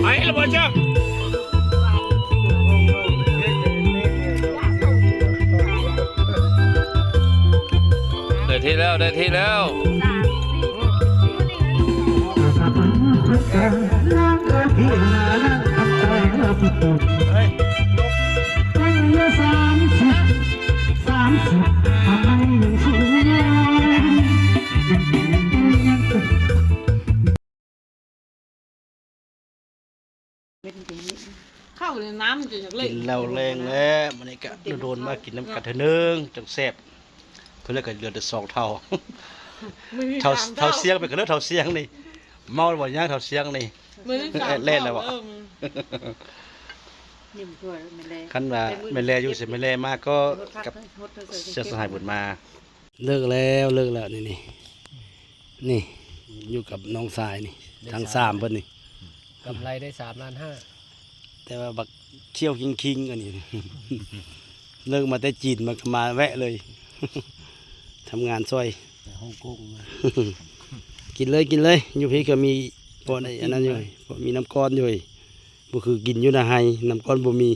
ໄປແລ້ວບໍ່ເຈົ້າ? ໄດ້ທີ່ແລ້ວ ໄດ້ທີ່ແລ້ວ. ເຂົ້າໃນນ້ຳມັນຈະຢາກເລະ ກິນເຫຼົ້າແລງແລ້ວ. ມື້ນີ້ກະໂດນໆມາກິນນຳກັນເທື່ອໜຶ່ງ ຈັ່ງແຊບ. ເພິ່ນລະກະເຫຼືອແຕ່ສອງເຖົ້າ ເຖົ້າ ເຖົ້າຊຽງ ໄປກະເລີຍ ເຖົ້າຊຽງນີ້ ເມົາບໍ່ຍັງ ເຖົ້າຊຽງນີ້ ແລ່ນແລ້ວບໍ່? ຄັນວ່າແມ່ແລຢູ່ໃສ ແມ່ແລມາກໍກັບເຊຍສະຫາຍບຸນມາ. ເລີກແລ້ວ ເລີກແລ້ວ ນີ້ ນີ້ ນີ້ ຢູ່ກັບນ້ອງຊາຍນີ້ ທັງສາມເພິ່ນນີ້ ກຳໄລໄດ້ສາມລ້ານຫ້າ. ແຕ່ວ່າບັກຂຽວຄິງໆ ອັນນີ້ ເລີກມາແຕ່ຈີນ ມັນກະມາແວະເລີຍ ທຳງານຊ່ອຍ ແຕ່ຮົງກົງ. ກິນເລີຍ ກິນເລີຍ ຢູ່ພີ້ກະມີ ພໍໄດ້ອັນນັ້ນຢູ່ ພໍມີນ້ຳກ້ອນຢູ່. ບໍ່ຄືກິນຢູ່ນາໄຮ່ ນ້ຳກ້ອນບໍ່ມີ.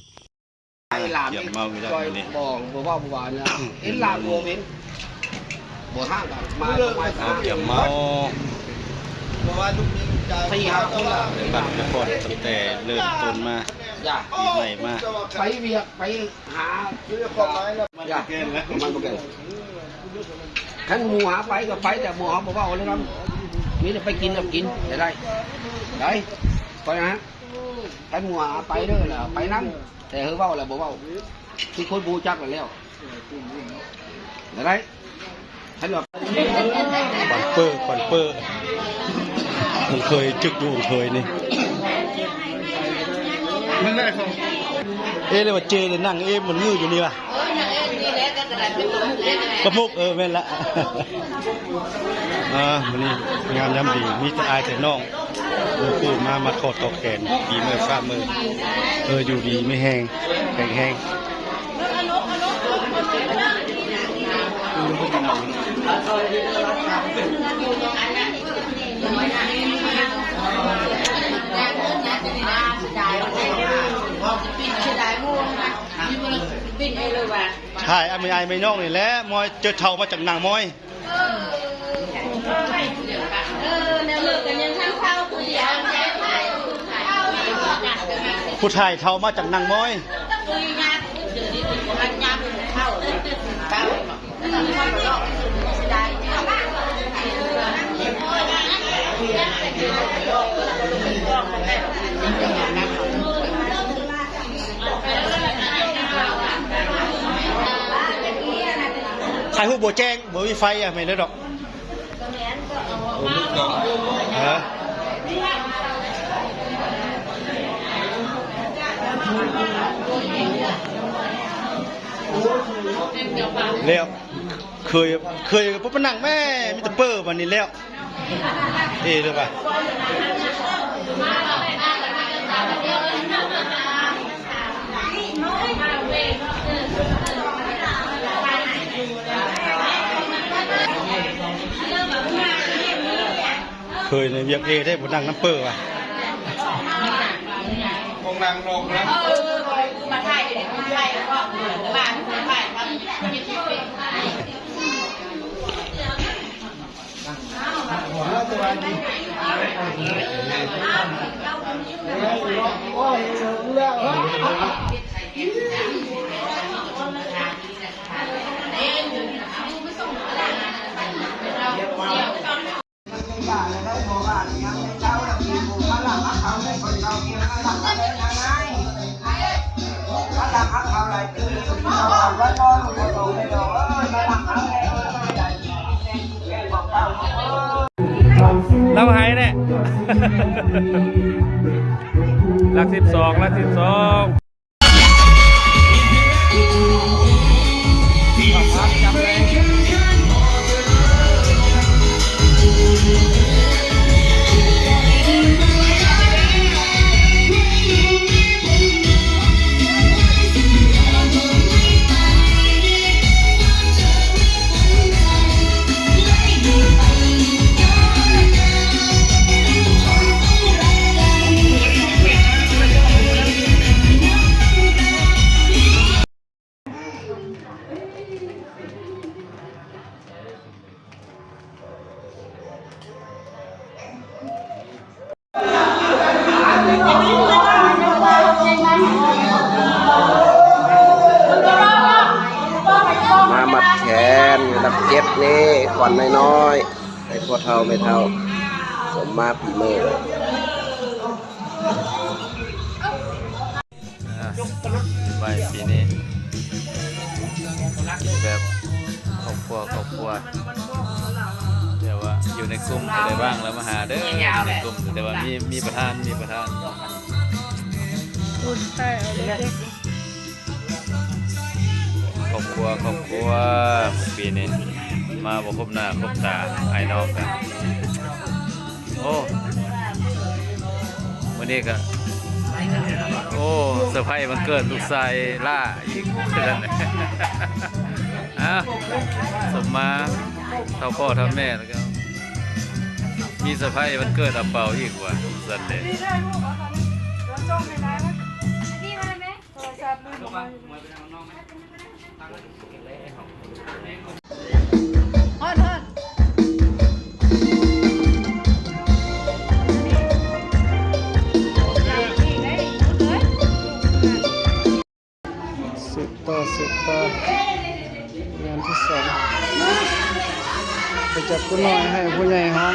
ໄອ້ຫຼານນີ້ ເມາຢູ່ແລ້ວ ຊ່ອຍ ນີ້ ບໍ່ ບໍ່ເວົ້າບໍ່ວ່ານະ ເຫັນຫຼານບໍ່ເຫັນ ບໍ່ຫ່າງກັນ ມາ ມາ ເມາ ເພາະວ່າລູກນີ້ ສີ່ຫ້າຄົນລະ ໄດ້ບັດໄດ້ຜ່ອນຕັ້ງແຕ່ເລີ່ມຕົ້ນມາ ປີໃໝ່ມາ ໄປວຽກໄປຫາ ມັນບໍ່ແກ່ນ ຄັນໝູ່ຫາໄປກະໄປ ແຕ່ໝູ່ເຮົາບໍ່ເວົ້າເລີຍນຳ ມີແຕ່ໄປກິນກັບກິນ ໄດ້ ໄດ້ ໄດ້ ຂ້ອຍນະ ຄັນໝູ່ຫາໄປເດີ ລະໄປນຳ. ແຕ່ເຮີເວົ້າລະບໍ່ເວົ້າ ຄືຄົນບໍ່ຮູ້ຈັກລະແລ້ວ ໄດ້ ຄັນວ່າ ປັນເປີ ປັນເປີ ອອງເຄີຍ ຈຶກຢູ່ອອງເຄີຍນີ້ ມັນໄດ້ຂອງ ເອ ເລີຍວ່າເຈ ເລີຍນັ່ງ ເອ ມັນງື້ຢູ່ນີ້ວະ ປະມຸກ ເອີ ແມ່ນລະ. ອ່າ ມື້ນີ້ງາມຍາມດີ ມີແຕ່ອ້າຍແຕ່ນ້ອງ ໝູ່ຄູ່ມາ ມາຂອດຂອດແຂນ ປີໃໝ່ຟ້າເມືອ ເອີ ຢູ່ດີມີແຮງ ແຂງແຮງ. ຖ່າຍອ້າຍແມ່ອ້າຍແມ່ນ້ອງນີ້ແຫຼະ ມອຍ ເຈີເຖົ້າມາຈາກນາງມອຍ. ຜູ້ຖ່າຍເຖົ້າມາຈາກນາງມອຍ. ຖ່າຍຮູບບໍ່ແຈ້ງ ບໍ່ມີໄຟອະ ແມ່ນເດີດອກ. ເອີ ແລ້ວ ເຄີຍ ເຄີຍບໍ່ໄປນັ່ງແມ່ ມີແຕ່ເປີບາດນີ້ແລ້ວ. ເອ ເດີປະ ເຄີຍໃນວຽກເອໄດ້ບໍ່ນັ່ງນຳເປີວ່າ. ລາວໃຫ້ແຫຼະ ຫຼັກສິບສອງ ຫຼັກສິບສອງ. ມາມັດແຂນ ລັກເກັບນີ້ ຂວັນນ້ອຍໆ ໃຫ້ພໍ່ເຖົ້າແມ່ເຖົ້າ ສົມມາປີເມີ. ອ່າ ໄວ້ປີນີ້ແບບຄອບຄົວ ຄອບຄົວ ແຕ່ວ່າຢູ່ໃນກຸ່ມ ຜູ້ໃດວ່າງແລ້ວມາຫາເດີ ຢູ່ໃນກຸ່ມ ແຕ່ວ່າມີ ມີປະທານ ມີປະທານ ຄອບຄົວ ຄອບຄົວ ປີນີ້ມາບໍ່ຄົບໜ້າຄົບຕາ ອ້າຍນ້ອງກັນ. ໂອ້ ມື້ນີ້ກະ ໂອ້ ເຊີໄພຣສ໌ວັນເກີດລູກຊາຍຫຼ້າອີກ ເອົ້າ ສົມມາເທົ່າພໍ່ເທົ່າແມ່ ແລ້ວກະມີເຊີໄພຣສ໌ວັນເກີດອາເປົາອີກວ່າຊັ້ນເດ. ຮອດ ຮອດ ສືບຕໍ່ ສືບຕໍ່ ງານທີສອງ ໄປຈັບຜູ້ນ້ອຍໃຫ້ຜູ້ໃຫຍ່ຮ້ອງ.